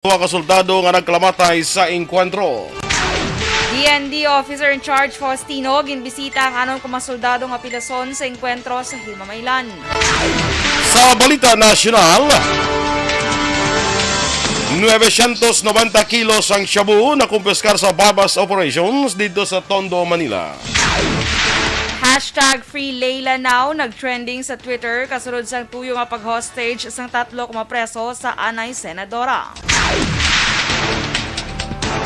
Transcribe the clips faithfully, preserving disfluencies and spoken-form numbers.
Duha ka soldado nga nagkalamatay sa engkwentro. D N D Officer in Charge Faustino ginbisita ang anom ka mga soldado nga pilason sa engkwentro sa Himamaylan. Sa balita nasyonal, nuebe siyento nobenta kilos ang shabu na kumpiskar sa buy-bust operations dito sa Tondo, Manila. Hashtag Free Leila Now nag-trending sa Twitter kasunod sang tuyo nga pag-hostage sang tatlo ka mga preso sa anay senadora.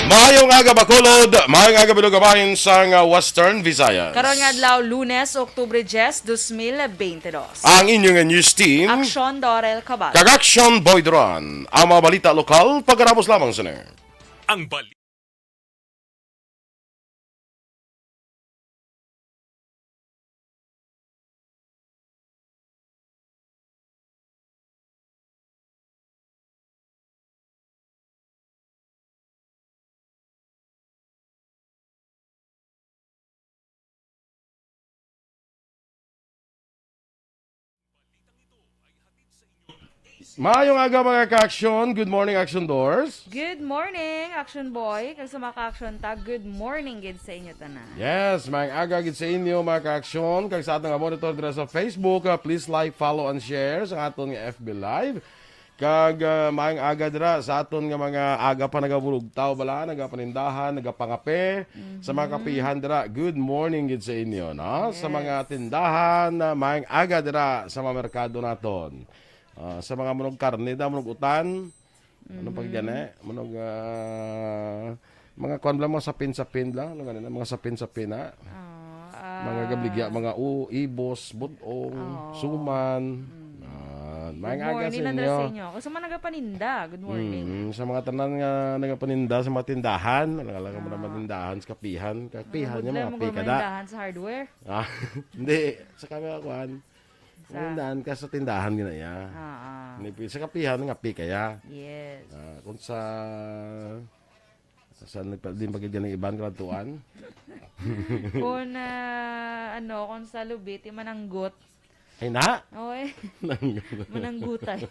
Maayong aga, Bacolod. Maayong aga, Bilog Bahin sang, ah, Western Visayas. Karon nga adlaw, Lunes, Oktubre diyes, dos mil beintidos. Ang inyong news team, Aksyon Dorel Cabal. Kag Aksyon Boy Duran. Ang mga balita lokal, pagkatapos lamang sini. Ang bali- Maayong aga, mga ka-aksyon. Good morning, Action Doors. Good morning, Action Boy. Kag sa mga ka-aksyon ta, good morning gid sa inyo tanan. Yes, maayong aga gid sa inyo, mga ka-aksyon. Kag sa aton nga monitor dira sa Facebook, ah, please like, follow, and share sa aton nga F B Live. Kag, ah, maayong aga dira sa aton nga mga aga pa nagabulugtaw bala, nagapanindahan, nagapangape. Sa mga kapihan dira, good morning gid sa inyo, no? Sa mga tindahan, ah, maayong aga dira sa mga merkado naton. Ah, sa mga munog karne da, munog utan. Ano pa gani? Munog, ah, mga kuan lang, mga sapin-sapin lang. Ano gani na? Mga sapin-sapin na. Ah, mga gabligya, mga u-, ibos, butong, suman. Ah, maayong aga sa inyo. Good morning, Andres, sa inyo. Kung sa mga nagapaninda, good morning. Mm, sa mga tanan nga nagapaninda sa mga tindahan, alang-alang mo na manindahan sa kapihan. Kapihan niya, mga pika da. Manindahan sa hardware. Ah, hindi. Sa kami, kuan. Sa tindahan ka, sa tindahan gina iya. Ah, ah. Ni, sa kapihan nga pi kaya. Yes. Ah, kung sa, sa nagpa-, di magiging iban ka tuan. Kung, ah, ano, kung sa lubit, yung mananggot. Ay na? Oy. Mananggutay.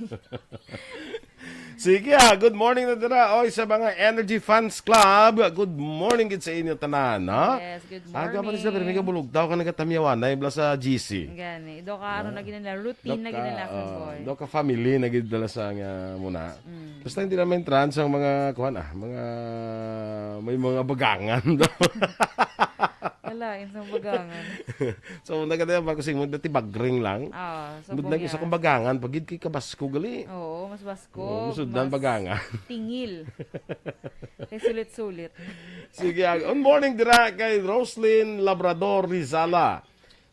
Sige, ah, good morning na dira. Oy, sa mga Energy Fans Club, good morning gid sa inyo tanan, ha? Yes, good morning. Aga pa ni sila, pero may kabulog daw ka nagatamyawan na yung sa G C. Gani, do ka, ano na gid nila, routine na gid nila, ah, boy. Do ka family na gid dala sa nga muna. Mm. Basta hindi naman trans ang mga, kuwan, ah, mga, may mga bagangan daw. Wala, yung sa bagangan. So, nagkatayo, bago sing mo, dati bagring lang. Ah, sa Bud lang isa kong bagangan, pagid kay kabasko gali. Oo, mas basko. Oo, mas udan bagangan. Tingil. Kay sulit-sulit. Sige, ah, good morning dira kay Roslyn Labrador Rizala.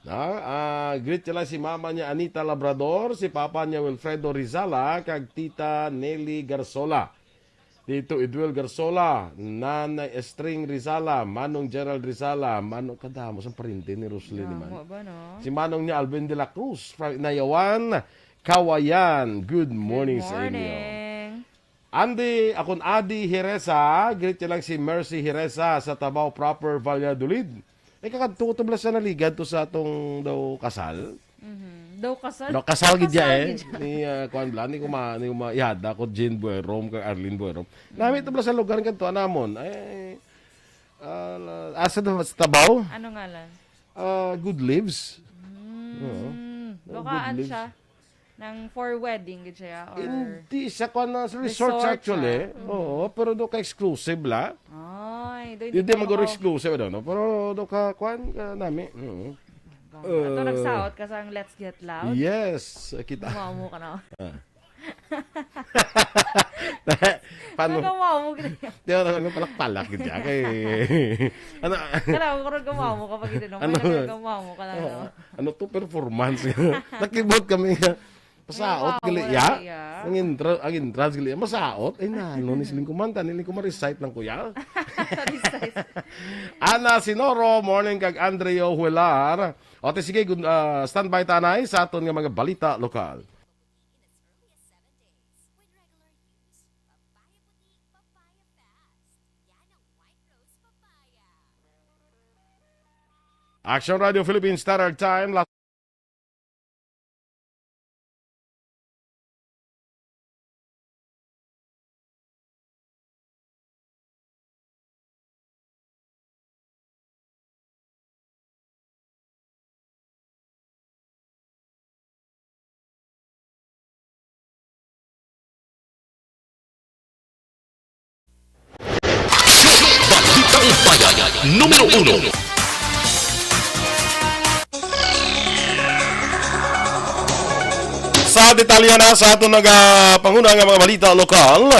Na, ah, greet nila si mama niya Anita Labrador, si papa niya Wilfredo Rizala, kag tita Nelly Garsola. Tito Edwel Garsola, Nanay Estring Rizala, Manong Gerald Rizala, Manong, kadamo sang pariente ni Roslyn man. Damo ba, no? Si Manong niya Alvin de la Cruz, from Inayawan, Kawayan. Good morning sa inyo. Good morning. Andy, akon Adi Hiresa, greet niya lang si Mercy Hiresa sa Tabao Proper, Valladolid. Eh, kakadto ko to bala sa naligad to sa atong daw kasal. Mhm. Daw kasal? Daw kasal gid ya, eh. Kasal gid ya. Ni, ah, kuan bala, ni kuma, ni kuma ihada ko Jean Buerom kag Arlene Buerom. Nami to bala sa lugar kadto anamon. Eh, ah, la-, asa daw sa Tabao? Ano ngalan? Ah, Good Lives. Mm. Oo. Daw Good kaan Lives siya? Nang for wedding gid siya, or hindi siya, kuwan na, resort siya actually. Resort siya. Mhm. Oo, pero do ka exclusive la. Ay, do hindi ka mag-, exclusive, ano, no? Pero do ka, kuwan, ka nami. Oo. Ato, eh, nagsaot ka sa Let's Get Loud? Yes, kita. Gumawa mo ka na. Ah. Paano? Nagawa mo gid. Di ba, ano, palak-palak gid siya. Kay, ano? Kala ko, karon gumawa mo ka pag ito, no? Ano? Kaya nagagawa mo ka lang, no? Ah, ano to, performance? Nakibot kami nga, masaot gali ya. Ang entra-, ang entrance gali ya, masaot. Ay, na, ano, ni siling kumanta, ni siling kuma-recite lang, kuya. Recite. Ana Sinoro, morning kag Andreo Huelar. O, te, sige, gun-, ah, standby tanay sa aton nga mga balita lokal. Action Radio Philippines Standard Time, Numero uno. Sa detalye na sa aton nagapanguna nga mga balita lokal,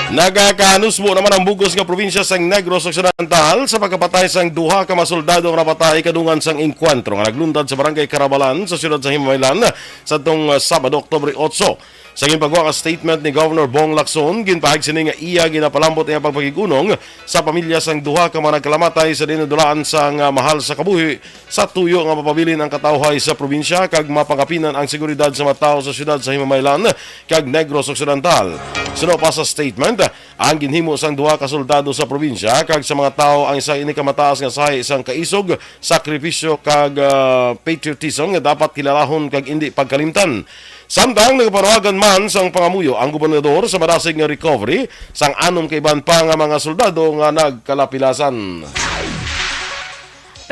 nagakanusbo naman ang bugos nga probinsya sang Negros Occidental sa pagkapatay sang duha ka mga soldado nga napatay kadungan sang engkwentro nga naglundad sa Barangay Carabalan sa siyudad sa Himamaylan sa tong, uh, Sabado, Oktubre otso. Sa ginpagwa nga statement ni Governor Bong Lacson, ginpahayag sini nga iya ginapalambot ang pagpakig-unong sa pamilya sang duha ka mga nagkalamatay sa diin nadulaan sang, ah, mahal sa kabuhi sa tuyo nga mapabilin ang katawhay sa probinsya kag mapangapinan ang seguridad sa mga tawo sa siyudad sa Himamaylan kag Negros Occidental. Suno pa sa statement, ang ginhimo sang duha ka soldado sa probinsya kag sa mga tawo ang isa ini ka mataas nga sahi sang kaisog, sakripisyo kag, ah, patriotism nga dapat kilalahon kag indi pagkalimtan. Samtang nagapanawagan man sang pangamuyo ang gobernador sa madasig nga recovery sang anom ka iban pa nga mga soldado nga nagkalapilasan.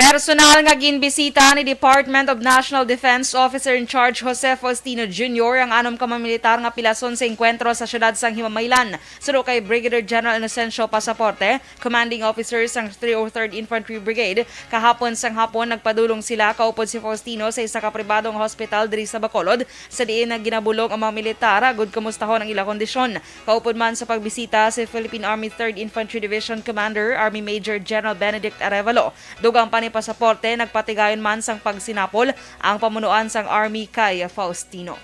Personal nga ginbisita ni Department of National Defense Officer in Charge Jose Faustino Junior ang anom ka mga militar nga pilason sa engkwentro sa siyudad sang Himamaylan. Suno kay Brigadier General Inocencio Pasaporte, commanding officer sang three oh third Infantry Brigade, kahapon sang hapon nagpadulong sila kaupod si Faustino sa isa ka pribado nga hospital diri sa Bacolod, sa diin nga ginabulong ang mga militar agud kumustahon ang ila kondisyon. Kaupod man sa pagbisita si Philippine Army Third Infantry Division Commander, Army Major General Benedict Arevalo. Dugang pa ni Pasaporte, nagpatigayon man sang pagsinapol ang pamunuan sang Army kay Faustino.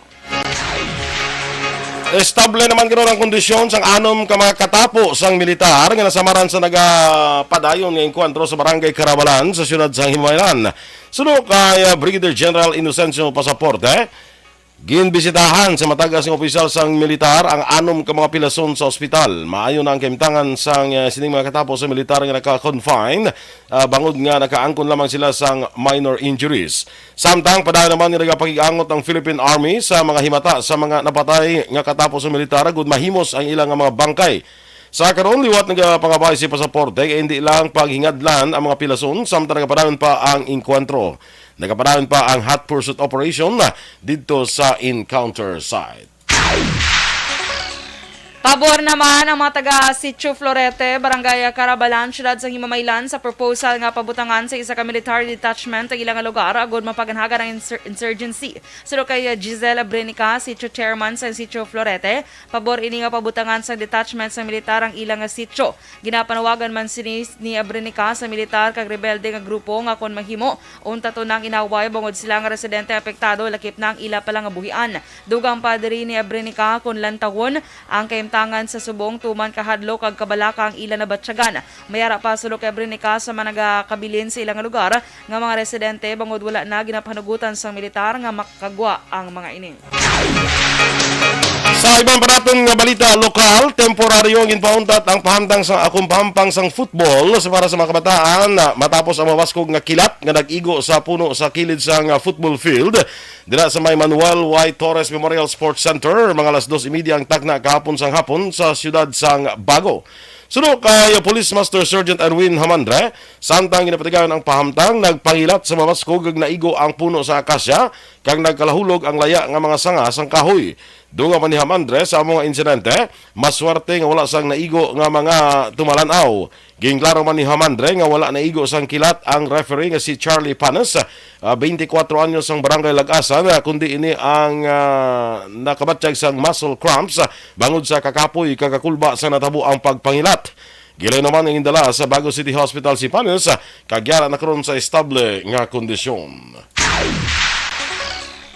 Estable naman garo ang kondisyon sang anom ka mga katapo sang militar nga nasamaran sa nagapadayon nga engkwentro sa Barangay Carabalan sa siyudad sang Himamaylan. Suno kay, ah, Brigadier General Inocencio Pasaporte, ginbisitahan sa matagas nga opisyal sang militar ang anom ka mga pilason sa ospital. Maayo na ang kahimtangan sang, ah, sining mga katapo sa militar nga naka-confine, ah, bangod nga nakaangkon lamang sila sang minor injuries. Samtang padayon naman nga nagapakig-angot ang Philippine Army sa mga himata sa mga napatay nga katapo sa militar agud mahimos ang ila nga mga bangkay. Sa karon, liwat nagapangabay si Pasaporte kay hindi lang paghingadlan ang mga pilason samtang nagapadayon pa ang engkwentro. Nagapadayon pa ang hot pursuit operation didto sa encounter site. Pabor naman ang mga taga Sitio Florete, Barangay Carabalan, siyudad sa Himamaylan sa proposal nga pabutangan sa isa ka military detachment ang ilang lugar agud mapaganhagan ang insur-, insurgency. Suno kay Giselle Abrinica, Sitio Chairman sa Sitio Florete, pabor ini nga pabutangan sang detachment sa militar ang ilang sitio. Ginapanawagan man sini ni Abrinica sa militar kag rebelde nga grupo nga kon mahimo, unta to nang inaway bangod sila nga residente apektado, lakip na ang ila palangabuhian. Dugang pa diri ni Abrinica, kon lantawon ang kahimtangan sa subong tuman kahadlok kag kabalaka ang ila nabatyagan. May ara pa suno kay Abrinica sa mga nagakabilin sa ilang lugar nga mga residente bangod wala na ginapahanugutan sang militar nga makagwa ang mga ini. Sa iban pa naton nga balita lokal, temporaryo ang ginpauntat ang pahamtang sa akong pahampang sang football sa para sa mga kabataan, ah, matapos ang mabaskog nga kilat nga nag-igo sa puno sa kilid sang, ah, football field dira sa may Manuel Y. Torres Memorial Sports Center. Mga alas dos y media ang tagna kahapon sang hapon sa siyudad sang Bago. Suno kay Police Master Sergeant Erwin Hamandre, samtang ginapatigayon ang pahamtang, nagpangilat sa mabaskog kag naigo ang puno sa akasya, kag nagkalahulog ang laya nga mga sanga sang kahoy. Dugang man ni Hamandre sa amo nga insidente, maswerte nga wala sang naigo nga mga tumalan-aw. Ginklaro man ni Hamandre nga wala naigo sang kilat ang referee nga si Charlie Panes, ah, twenty-four anyos sang Barangay Lagasan, ah, kundi ini ang, ah, nakabatyag sang muscle cramps, ah, bangod sa kakapoy kag kakulba sa natabo ang pagpangilat. Gilayon naman nga gindala sa Bago City Hospital si Panes, ah, kag yara na karon sa estable nga kondisyon.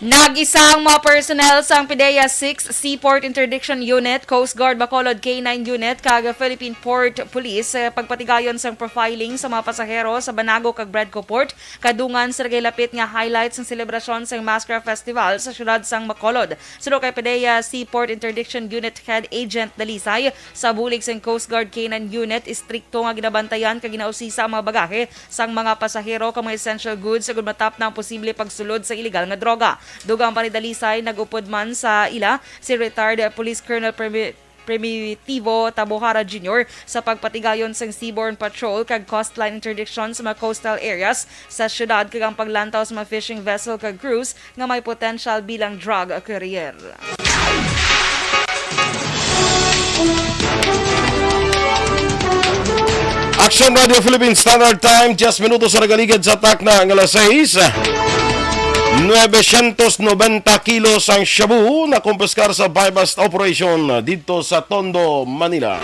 Nag-isa ang mga personnel sang PDEA Sixth Seaport Interdiction Unit, Coast Guard Bacolod K nine Unit, kag Philippine Port Police sa pagpatigayon sang profiling sa mga pasahero sa Banago kag Bredco Port, kadungan sa nagailapit nga highlight sang selebrasyon sang Maskara Festival sa siyudad sang Bacolod. Suno kay PDEA Seaport Interdiction Unit Head Agent Dalisay, sa bulig sang Coast Guard K nine Unit, istrikto nga ginabantayan kag ginausisa ang mga bagahe sang mga pasahero kag mga essential goods agud matapna ang posible pagsulod sa iligal nga droga. Dugang pa ni Dalisay, nag-upod man sa ila si retired Police Colonel Primi-, Primitivo Tabohara Junior sa pagpatigayon sang seaborne patrol kag coastline interdiction sa mga coastal areas sa siyudad kag ang paglantaw sa mga fishing vessel kag cruise nga may potential bilang drug carrier. Sa Radio Philippine Standard Time, diyes minutos sa nagaligad sa takna nga alas sais. Nuebe syentos nobenta kilos ang shabu na kumpiskar sa buy-bust operation didto sa Tondo, Manila.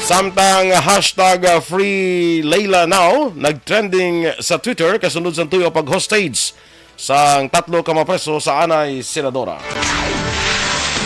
Samtang hashtag Free Leila Now nagtrending sa Twitter kasunod sa tuyo pag-hostage sang tatlo ka mapreso sa anay senadora.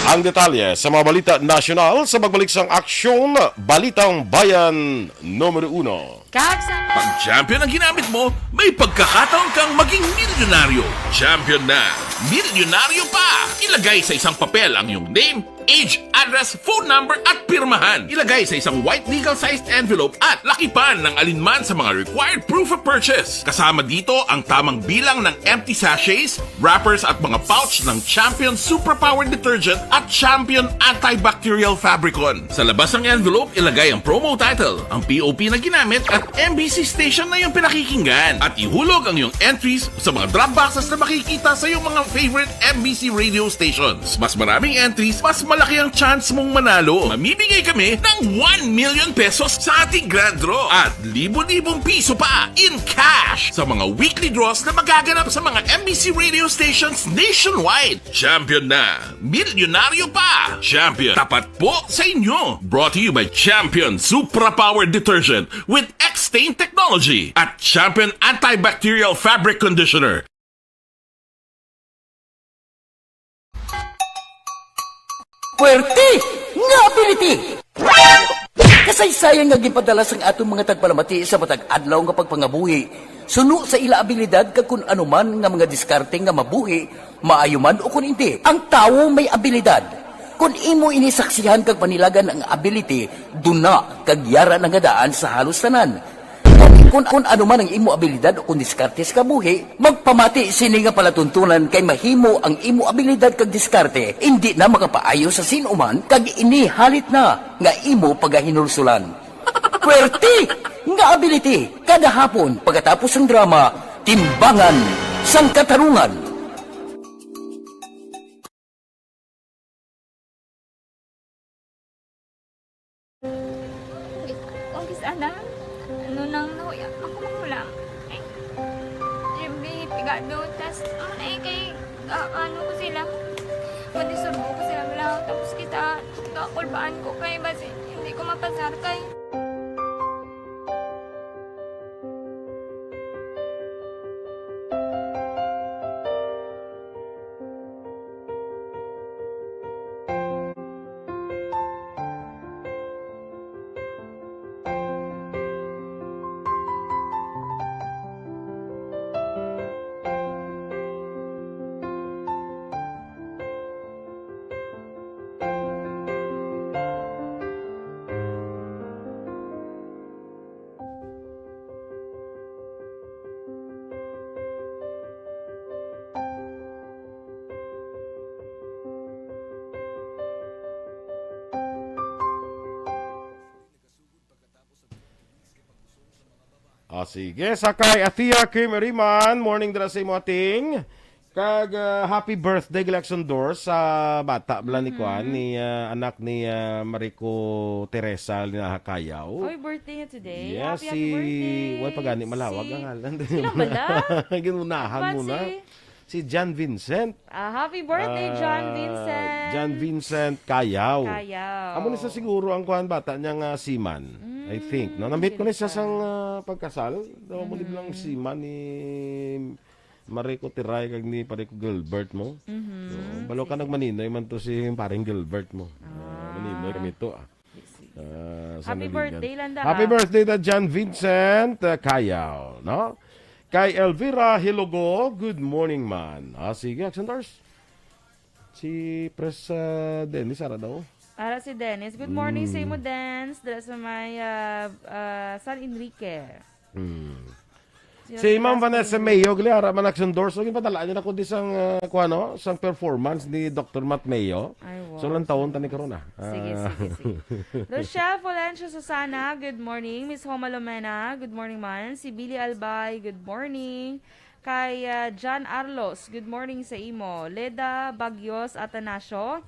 Ang detalye sa mga balita nasyonal sa pagbalik sang Aksyon Balitang Bayan Numero Uno. Kag sa Pag champion ang ginamit mo, may pagkakataon kang maging milyonaryo. Champion na, milyonaryo pa! Ilagay sa isang papel ang iyong name, age, address, phone number, at pirmahan. Ilagay sa isang white legal-sized envelope at lakipan ng alinman sa mga required proof of purchase. Kasama dito ang tamang bilang ng empty sachets, wrappers, at mga pouch ng Champion Superpower Detergent at Champion Antibacterial Fabricon. Sa labas ng envelope, ilagay ang promo title, ang P O P na ginamit, at M B C station na iyong pinakikinggan. At ihulog ang iyong entries sa mga drop boxes na makikita sa iyong mga favorite M B C radio stations. Mas maraming entries, mas malaki ang chance mong manalo. Mamimigay kami ng one million pesos sa ating grand draw at libo-libong piso pa in cash sa mga weekly draws na magaganap sa mga M B C radio stations nationwide. Champion na! Milyonaryo pa! Champion, tapat po sa inyo! Brought to you by Champion Supra Power Detergent with X-Stain Technology at Champion Antibacterial Fabric Conditioner. Puwerte nga ability! Kasaysayan nga ginpadala sang aton mga tagpalamati sa matag adlaw nga pagpangabuhi, suno sa ila abilidad kag kun ano man nga mga diskarte nga mabuhi, maayo man o kun indi. Ang tawo may abilidad. Kun imo ini saksihan kag panilagan ang ability, duna kag yara na nga daan sa halos tanan. Kun, kun ano man ang imo abilidad o kun diskarte sa kabuhi, magpamati sini nga palatuntunan kay mahimo ang imo abilidad kag diskarte indi na makapaayo sa sin-o man kag ini halit na nga imo pagahinulsulan. Puwerte nga ability kada hapon pagkatapos sang drama, Timbangan sang Katarungan. Umpisa na, ano nang nahuya ako magulang. Ay, Jimmy, pigado, tas, ano na eh, kay, ah, ano ko sila, madisturbo ko sila, wala, tapos kita, kakulbaan ko kay, basi, hindi ko mapasar kay. Ah, sige. Sa kay Athea Kim Riman, morning dira sa imo, Ating. Kag, ah, happy birthday, Galaxon Doors, sa bata bala ni Mhm. kuan, ni, ah, anak ni, ah, Marico Teresa Linaha Cayaw. Oy, birthday niya today. Yes, Happy, happy si, birthday, way pa gani malawag si ang ngalan. Sino bala? Ginunahan Kuan mo na. si Si John Vincent. Ah, happy birthday, John Ah, Vincent. John Vincent Cayaw. Cayaw. Amo ni sa siguro ang kuan bata niya nga seaman. I think, no? Mm, Namit ko ni siya sila. sang, ah, pagkasal. Daw mo ni lang Mm. seaman ni Marico Tiray kag ni Parico Gilbert mo. Mhm, So, balo ka sige. nagmaninoy man to si paring Gilbert mo. Ah. Ah, maninoy kami to, ah. Sige. Ah, sa Happy Naligan. birthday, Landa, Happy ha? birthday na John Vincent, ah, Cayaw, no? Kay Elvira Hilogo, good morning, man. Ah, sige, Action Stars. Si Pres, ah, Dennis, ara daw. Ara si Dennis. Good morning sa Mm. imo, Dennis. Dala sa may, ah, ah, San Enrique. Mm. Sino Si Ma'am Velasquez? Vanessa Mayo, gali, ara man Action Doors. So, ginpadala niya na ko di sang, ah, kuha, no? Sang performance ni Doctor Matt Mayo. Ay, wow. So, lang taon tani karon, ah. Sige, Ah. sige, sige. Rochelle Fulencio Susana, good morning. Miss Homa Lomena, good morning, man. Si Billy Albay, good morning. Kay, ah, John Arlos, good morning sa imo. Leda Bagios Atanasio,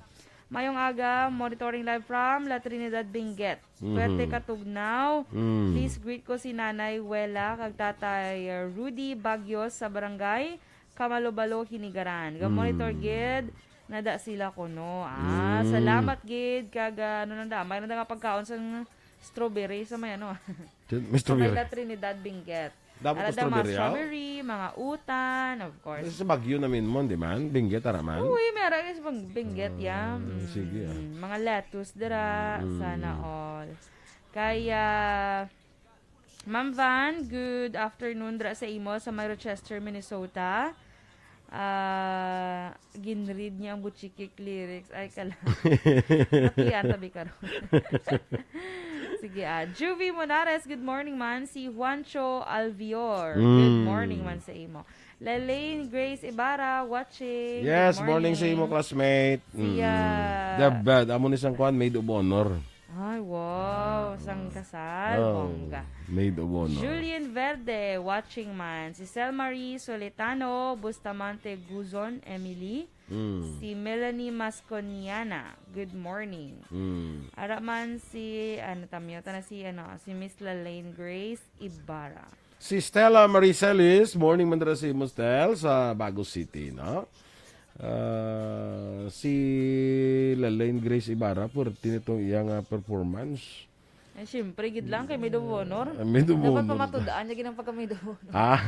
Mayong aga, monitoring live from La Trinidad, Benguet. Fuerte Mhm. katugnaw. Mm. Please greet ko si Nanay Wela kag Tatay Rudy Baguio sa barangay Kamalobalo, Hinigaran. Ga-monitor Mm. gid na da sila kuno. Ah, Mm. salamat gid kag, ah, ano nanda, may nanda nga pagkaon sa strawberry sa may ano. Sa may Mister Beer. La Trinidad, Benguet. Damo Ara ko da mga strawberry, ah. strawberry, mga utan, of course. Sa Baguio namin mo, di man? Benguet, ara man? Uy, may ara sa Bang-, Benguet, ya. Ah, Mm, sige, ah. mga lettuce dira, Mm. sana all. Kaya, Ma'am Van, good afternoon dira sa imo sa may Rochester, Minnesota. Ah, ginread niya ang Butchikik lyrics. Ay, kala. Napian tabi karon. Sige, ah. Juvie Monares, good morning, man. Si Juancho Alvior, good Mm. morning, man, sa imo. Lalaine Grace Ibarra, watching. Good Yes, morning sa imo, morning. classmate. Si, Mm. ah, The bad. Amo ni sang kwan, maid of honor. Ay, wow. Ah. Sang kasal, Oh, bongga. maid of honor. Julian Verde, watching, man. Si Selmarie Solitano, Bustamante Guzon, Emily. Mm. Si Melanie Masconiana, good morning. Mm. Ara man si, ano, tamyo, ta na si, ano, si Miss Lalaine Grace Ibarra. Si Stella Marie Celis, morning man dira si Mustel sa Bago City, no? Ah, si Lalaine Grace Ibarra, pwerte nitong iyang, ah, performance. Ay, siyempre, gid lang kay maid of honor. Ah, maid of Dapat honor. pamatud-an niya gid ang pagka-maid of honor. Ah.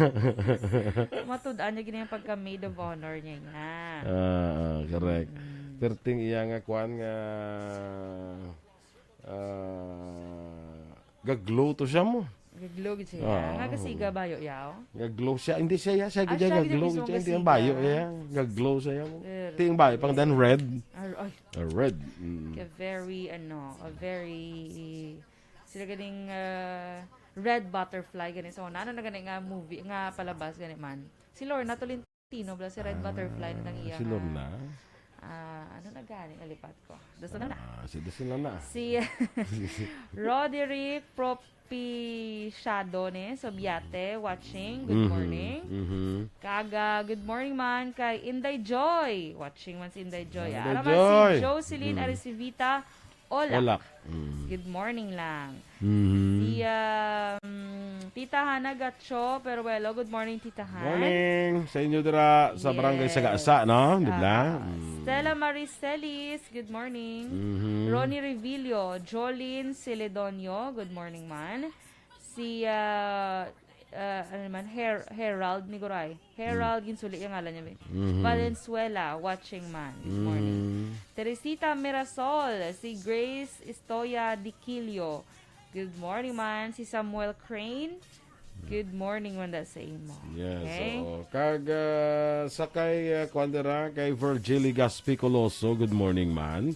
Pamatud-an niya gid ang pagka-maid of honor niya, nga. Ah, ah, correct. Mm. Perting iya nga kwan nga, ah, gaglow to siya mo. Gaglow gid siya. Ah, Nga kasi oo. gabayo yaw. Gaglow siya. Hindi siya, ya, siya Ah, gid siya siya gid gaglow mismo siya. Hindi ang gasiga. bayo, ya. Gaglow siya mo. Pero Ting bayo, pang dan red. Ar-, ay, Ah, red. Mm. ka very, ano, a very, sila ganing, ah, red butterfly gani. So, ano na gani nga movie, nga palabas gani man? Si Lorna Tolentino, bala si Red Ah, Butterfly na ang iya si nga, Lorna? ah, ano na gani? Nalipat ko. Dason na na. Ah, si, dason na na. Si Roderick Propiciado, ne, Subiate, watching. Good Mhm, morning. mhm. Kaga, good morning man kay Inday Joy. Watching man si Inday Joy. Inday Ara man si Joy. Jocelyn Mm. Arcivita. Hola. Hola. Mm. Good morning lang. Mhm. Si, um, Tita Hana Gacho Peruelo. Good morning, Tita Han. Morning sa inyo dira sa Barangay Yes. Sagasa, no? Di ba? Ah, Mm. Stella Marie Celis, good morning. Mhm. Ronnie Revillo, Jolene Celedonio, good morning man. Si, ah, ah, ano man, Her-, Herald Niguray. Herald, Mm. ginsuli yung ngalan niya, be. Mhm. Valenzuela, watching man. Good morning. Mm. Teresita Mirasol, si Grace Estoya Diquilio. Good morning man. Si Samuel Crane. Good morning man da sa imo. Yes, Okay? oo. Kag, ah, sa kay, ah, kuwan dira, kay Virgil Legaspi Coloso, good morning man.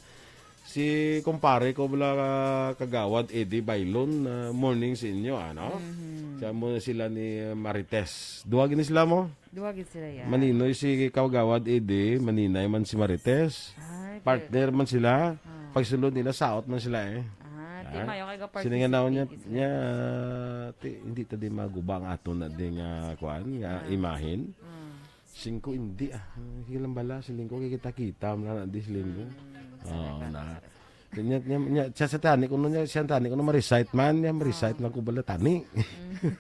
Si kumpare ko bala, ah, Kagawad Eddie Bailon, ah, morning sa inyo, ano? Mhm. Siya mo sila ni Marites. Duha gini sila mo? Duha gid sila, ya. Maninoy si Kagawad Eddie, maninay man si Marites. Ay, Partner man sila. Ah. Pagsulod nila, saot man sila, eh. Ah, di Ah. mayo kay ga-participate Sini nga naon niya, sila. niya, ti, hindi ta di maguba ang aton na di nga, kuan, nga Ah. imahin. Ah. Singko, hindi, ah. Sige lang bala, si Lingko, kay kita-kita, wala na di si Lingko. Mm, Oo, sarap, na. sarap. Nya, nya, nya, siya sa tani kuno niya, siya tani kuno ma-recite man, niya ma-recite Ah. lang ko bala tani. Mm.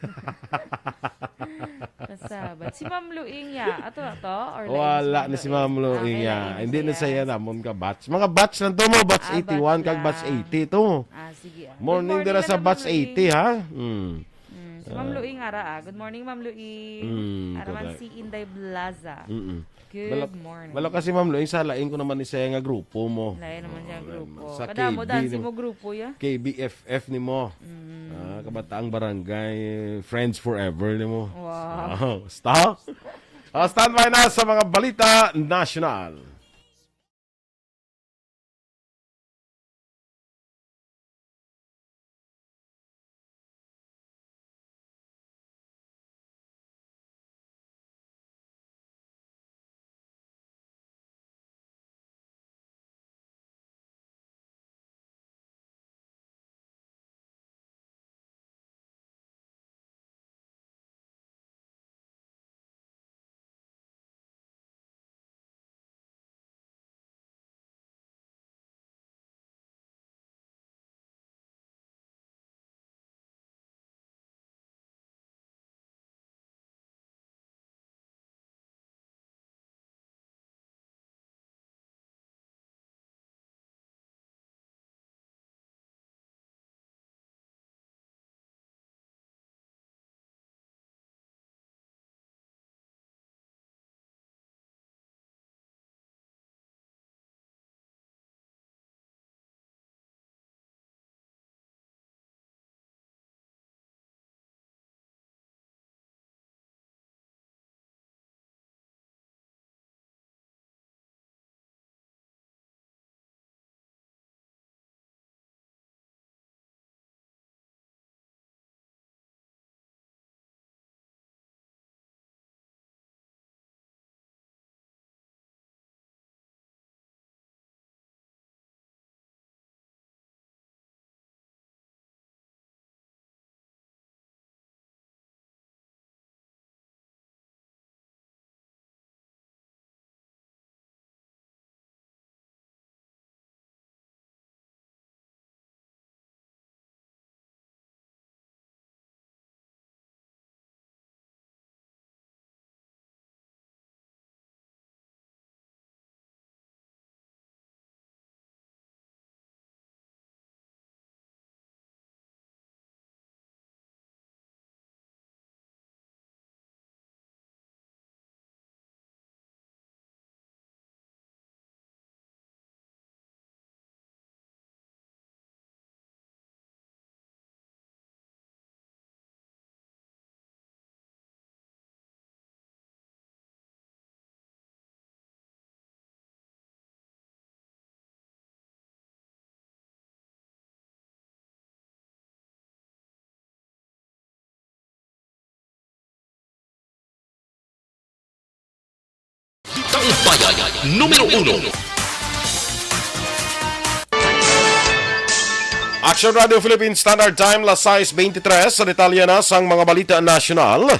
Kasabat. Si Ma'am Luing ya, ato na to? Or lain Wala si Ma'am na si Luing? Ma'am Luing Ah, ya. kailan Hindi na siya? siya namon ka batch. Mga batch lang to mo, batch Ah, eighty-one batch kag batch lang. eighty to. Ah, sige, ah. Good Morning morning dira lang sa kay Ma'am batch Luing. eighty, ha? Mm. Mm, si Ma'am Ah. Luing ara, ah. Good morning, Ma'am Luing. Mm, Ara man correct. si Inday Blaza. Mm-mm. Good Bala-, morning. bala kasi, Ma'am Luing, sa lain ko naman ni siya nga grupo mo. Lain naman siya Oo, grupo. sa Kadamo K B dan si ni mo grupo, ya? K B F F ni mo. Mm. Ah, Kabataang Barangay, Friends Forever ni mo. Wow. Ah, basta. Ah, standby na sa mga balita national. Upaya numero uno. Action Radio Philippine Standard Time, las sais veintitrés. Sa detalye na sang mga balita nasyonal,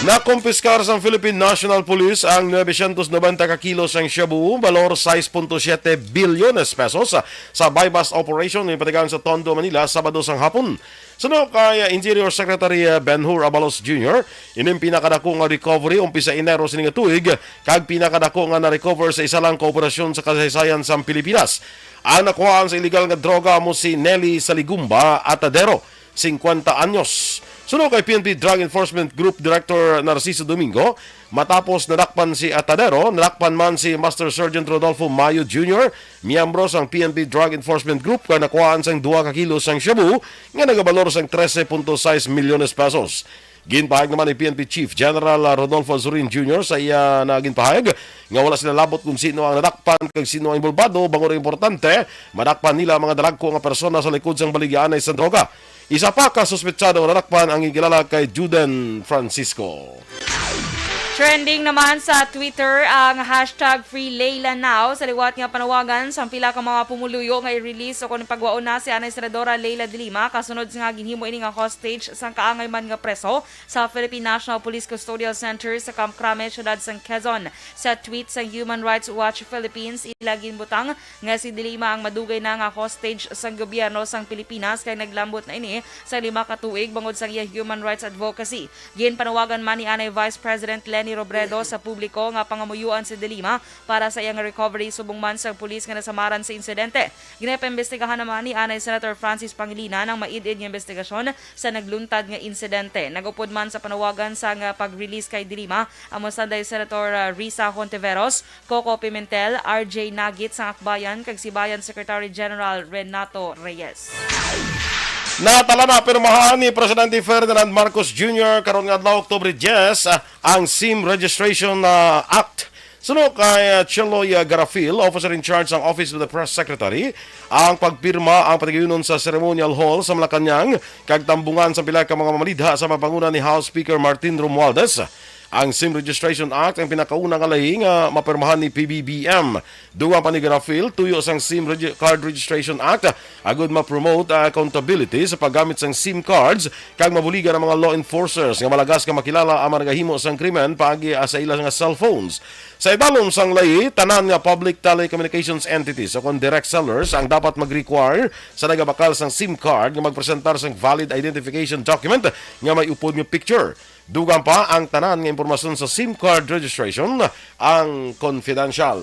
nakumpiskar sang Philippine National Police ang nuebe sientos nobenta ka kilo sang shabu, balor sais punto siete bilyones pesos, sa buy-bust operation nga ginpatigayon sa Tondo, Manila, Sabado sang hapon. Suno kay Interior Secretary, uh, Ben-Hur Abalos Junior, ining pinakadako nga recovery umpisa Enero sini nga tuig, kag pinakadako nga na-recover sa isa lang ka operasyon sa kasaysayan sang Pilipinas. Ang nakuhaan sa iligal nga droga amo si Nelly Saligumba Atadero, singkwenta anyos. Suno kay P N P Drug Enforcement Group Director Narciso Domingo, matapos nadakpan si Atadero, nadakpan man si Master Sergeant Rodolfo Mayo Junior, miyembro sang P N P Drug Enforcement Group, kag nakuhaan sang duha ka kilo sang shabu nga nagabalor sang trese punto sais milyones pesos. Ginpahayag naman ni P N P Chief General Rodolfo Azurin Junior sa iya na ginpahayag nga wala sila labot kung sino ang nadakpan kag sino ang involbado, bangod importante madakpan nila ang mga dalagko nga persona sa likod sang baligyaanay sa droga. Isa pa ka suspetsado nga nadakpan ang gikilala kay Juden Francisco. Trending naman sa Twitter ang hashtag Free Leila Now sa liwat nga panawagan sang pila ka mga pumuluyo nga i-release o kon pagwaon na si anay Senadora Leila de Lima kasunod nga ginhimo ini nga hostage sang kaangay man nga preso sa Philippine National Police Custodial Center sa Camp Crame, siyudad sang Quezon. Sa tweet sang Human Rights Watch Philippines, ila ginbutang nga si De Lima ang madugay na nga hostage sang gobyerno sang Pilipinas kay naglambot na ini sa lima ka tuig bangod sang iya human rights advocacy. Ginpanawagan man ni anay Vice President Leni Robredo sa publiko nga pangamuyoan si De Lima para sa iyang recovery subong man sang pulis nga nasamaran sa insidente. Ginapaimbestigahan naman ni anay Senator Francis Pangilinan ang maid-id nga imbestigasyon sa nagluntad nga insidente. Nag-upod man sa panawagan sang pag-release kay De Lima ang Masanday Senator, ah, Risa Hontiveros, Coco Pimentel, R J Nagit sang Akbayan, kag Sibayan Secretary General Renato Reyes. Natala na pirmahan ni Presidente Ferdinand Marcos Junior karon nga adlaw, Oktubre diyes, ah, ang SIM Registration, ah, Act. Suno kay, ah, Cheloy, ah, Garafil, Officer in Charge sang Office of the Press Secretary, ang pagpirma ang patigayunon sa Ceremonial Hall sa Malacañang kag tambungan sa pila ka mga mamalidha sa pagpanguna ni House Speaker Martin Romualdez. Ang SIM Registration Act ang pinakauna nga lahi nga mapirmahan ni P B B M. Dugang pa ni Garafil, tuyo sang SIM Regi- Card Registration Act agud ma-promote ang accountability sa paggamit sang SIM cards kag mabuligan ang mga law enforcers nga malagas nga makilala ang mga nagahimo sang krimen paagi, ah, sa ila nga cellphones. Sa idalom sang lahi, tanan nga public telecommunications entities o kon direct sellers ang dapat mag-require sa nagabakal sang SIM card nga magpresentar sang valid identification document nga may upod nga picture. Dugang pa, ang tanan nga impormasyon sa SIM card registration ang confidential.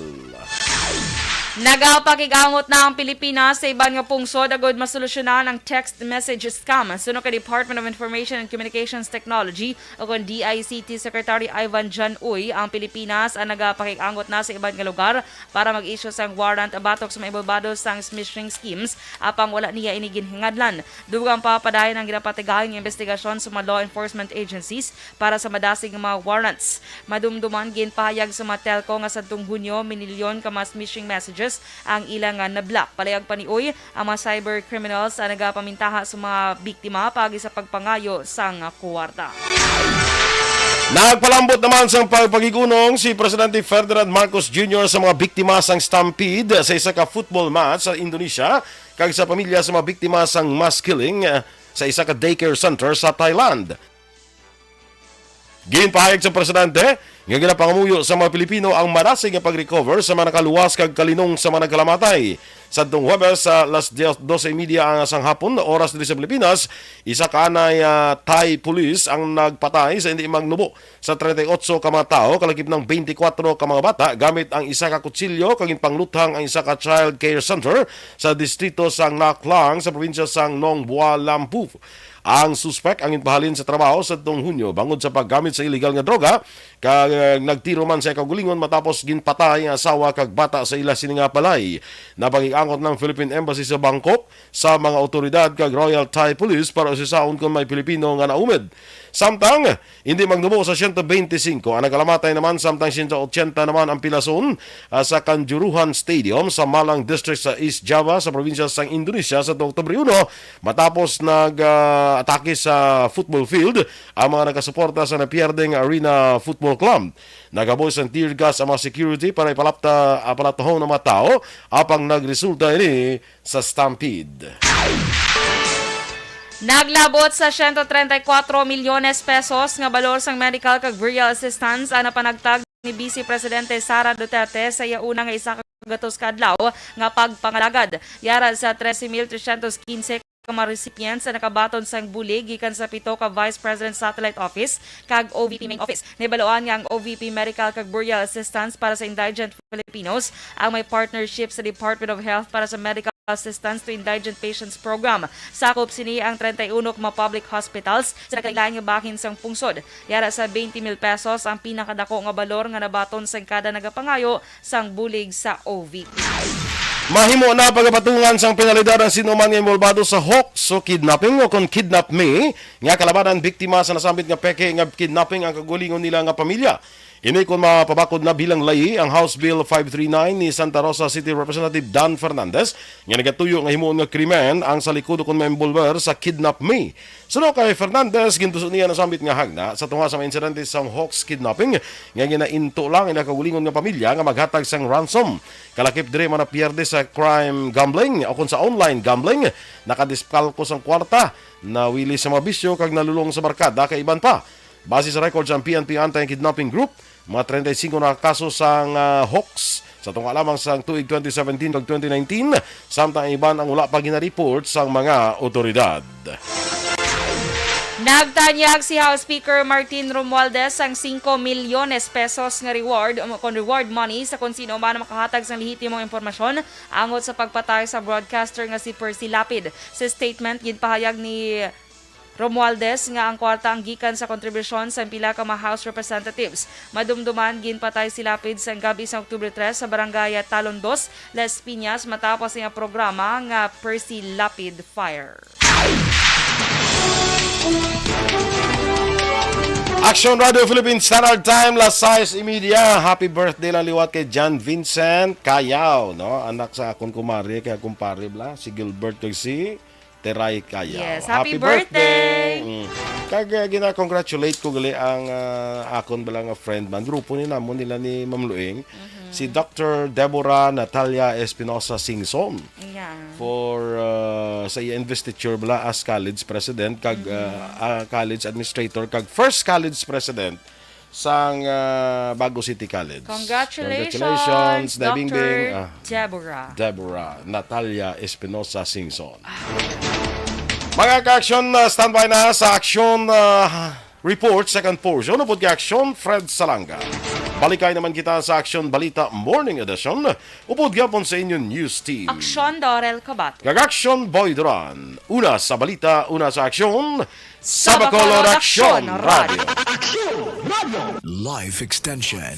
Nagapakig-angot na ang Pilipinas sa iban nga pungsod agud masolusyonan ang text message scam. Suno kay Department of Information and Communications Technology o kon D I C T Secretary Ivan John Uy, ang Pilipinas ang nagapakig-angot na sa iban nga lugar para mag-issue sang warrant batok sa mga involbado sang smishing schemes, apang wala niya ini ginhingadlan. Dugang pa, padayon ang ginapatigayon nga investigasyon sa mga law enforcement agencies para sa madasig nga mga warrants. Madumduman, ginpahayag sa mga telco nga sadtong Hunyo, minilyon ka mga smishing messages ang ila nga na-block. Palayag pa ni Uy, ang mga cyber criminals ang nagapamintaha sa mga biktima paagi sa pagpangayo sang kuwarta. Nagpalambot naman sang pagpakig-unong si Presidente Ferdinand Marcos Junior sa mga biktima sang stampede sa isa ka football match sa Indonesia kag sa pamilya sa mga biktima sang mass killing, eh, sa isa ka daycare center sa Thailand. Ginpahayag sa presidente nga ginapangamuyo sa mga Pilipino ang madasig nga pag-recover sa mga nakaluwas kag kalinong sa mga nagkalamatay. Sadtong Huwebes, sa alas diyes, dose y media ang sang hapon, oras diri sa Pilipinas, isa ka anay, ah, Thai police ang nagpatay sa indi magnubo sa treinta y ocho ka mga tawo, kalakip ng twenty-four ka mga bata, gamit ang isa ka kutsilyo kag ginpangluthang ang isa ka child care center sa distrito sang Naklang sa probinsya sang Nongbua Lampu. Ang suspek ang ginpahalin sa trabaho sadtong Hunyo bangod sa paggamit sa iligal nga droga, kag nagtiro man sa kaugalingon matapos ginpatay ang asawa kag bata sa ila sini nga balay. Napakig-angot ang Philippine Embassy sa Bangkok sa mga awtoridad kag Royal Thai Police para usisaon kon may Pilipino nga naumid. Samtang, indi magnubo sa siyento bente singko ang nagkalamatay naman, samtang siyento otsenta naman ang pilason, ah, sa Kanjuruhan Stadium sa Malang District sa East Java sa probinsya sang Indonesia sa Oktubre uno, matapos nag, ah, atake sa football field ang mga nagasuporta sa napierdeng Arena Football Club. Nagabuy sang tear gas ang mga security para ipalapta, ah, palatahon ang mga tawo, apang nagresulta ini sa stampede. Naglabot sa siyento treinta y cuatro milyones pesos nga balor sang medical kag burial assistance ang napanagtag ni Vice Presidente Sara Duterte sa iya una nga isa ka gatos ka adlaw nga pagpangalagad. Yara sa trese mil trescientos quince ka mga recipients ang nakabaton sang bulig gikan sa pito ka Vice President Satellite Office kag O V P Main Office. Nahibaluan nga ang O V P Medical kag Burial Assistance para sa Indigent Filipinos ang may partnership sa Department of Health para sa Medical Assistance to Indigent Patients Program. Sakop sini ang treinta y uno ka mga public hospitals sa nagkalain-lain nga bahin sang pungsod. Yara sa twenty mil pesos ang pinakadako nga balor nga nabaton sang kada nagapangayo sang bulig sa O V P. Mahimo na pagapatungan sang penalidad ang sino man nga involbado sa hoax o kidnapping o kon kidnap me nga kalabanan biktima sa nasambit nga peke nga kidnapping ang kaugalingon nila nga pamilya. Ini kon mapabakod na bilang layi ang House Bill five three nine ni Santa Rosa City Representative Dan Fernandez nga nagatuyo nga himuon nga krimen ang sa likod o kon ma-involver sa kidnap me. Suno kay Fernandez, gintuso niya nasambit nga hagna sa tunga sa mga insidente sang hoax kidnapping nga ginainto lang ang kaugalingon nga pamilya nga maghatag sang ransom. Kalakip diri man napierde sa crime gambling o kon sa online gambling, nakadiskalko sang kwarta, nawili sa mga bisyo kag nalulong sa barkada kag iban pa. Base sa record sang P N P Anti-Kidnapping Group, mga treinta y cinco na ka kaso sang, ah, hoax sa tunga lamang sang tuig twenty seventeen kag twenty nineteen, samtang ang iban ang wala pa ginareport sang mga otoridad. Nagtanyag si House Speaker Martin Romualdez sang singko milyones pesos nga reward, um, kon reward money sa kon sino man ang makahatag sang lehitimong impormasyon angot sa pagpatay sa broadcaster nga si Percy Lapid. Sa statement, ginpahayag ni Romualdez nga ang kwarta ang gikan sa kontribusyon sa pila ka mga House Representatives. Madumduman, ginpatay si Lapid sang gabi sa Oktubre tres sa barangay Talon dos, Las Piñas, matapos ang programa nga Percy Lapid Fire. Action Radio Philippines Standard Time, las sais y media. Happy birthday lang liwat kay John Vincent Cayao, no? Anak sa akon kumare, kay kumpare bala, si Gilbert kag si Teray Cayao. Yes, happy Happy birthday! birthday! Mm. Kag, uh, gina-congratulate ko gali ang, uh, akon bala nga friend man. Grupo ni namon nila ni Ma'am Luing. Mhm. Si Doctor Deborah Natalia Espinosa Singson. Yeah. For, uh, sa iya investiture bala as college president, kag, Mhm. uh, uh, college administrator, kag first college president sang, ah, Bago City College. Congratulations, Congratulations, Dai Bingbing. Doctor Ah, Deborah. Deborah Natalia Espinosa Singson. Mga ka-action, ah, standby na sa action, ah, report, second portion. Upod kay action, Fred Salanga. Balikay naman kita sa Action Balita Morning Edition. Upod gyapon sa inyo news team. Action, Dorel Cobat. Kag action, Boy Duran. Una sa balita, una sa aksyon, sa Bacolod Aksyon Radio. Life Extension.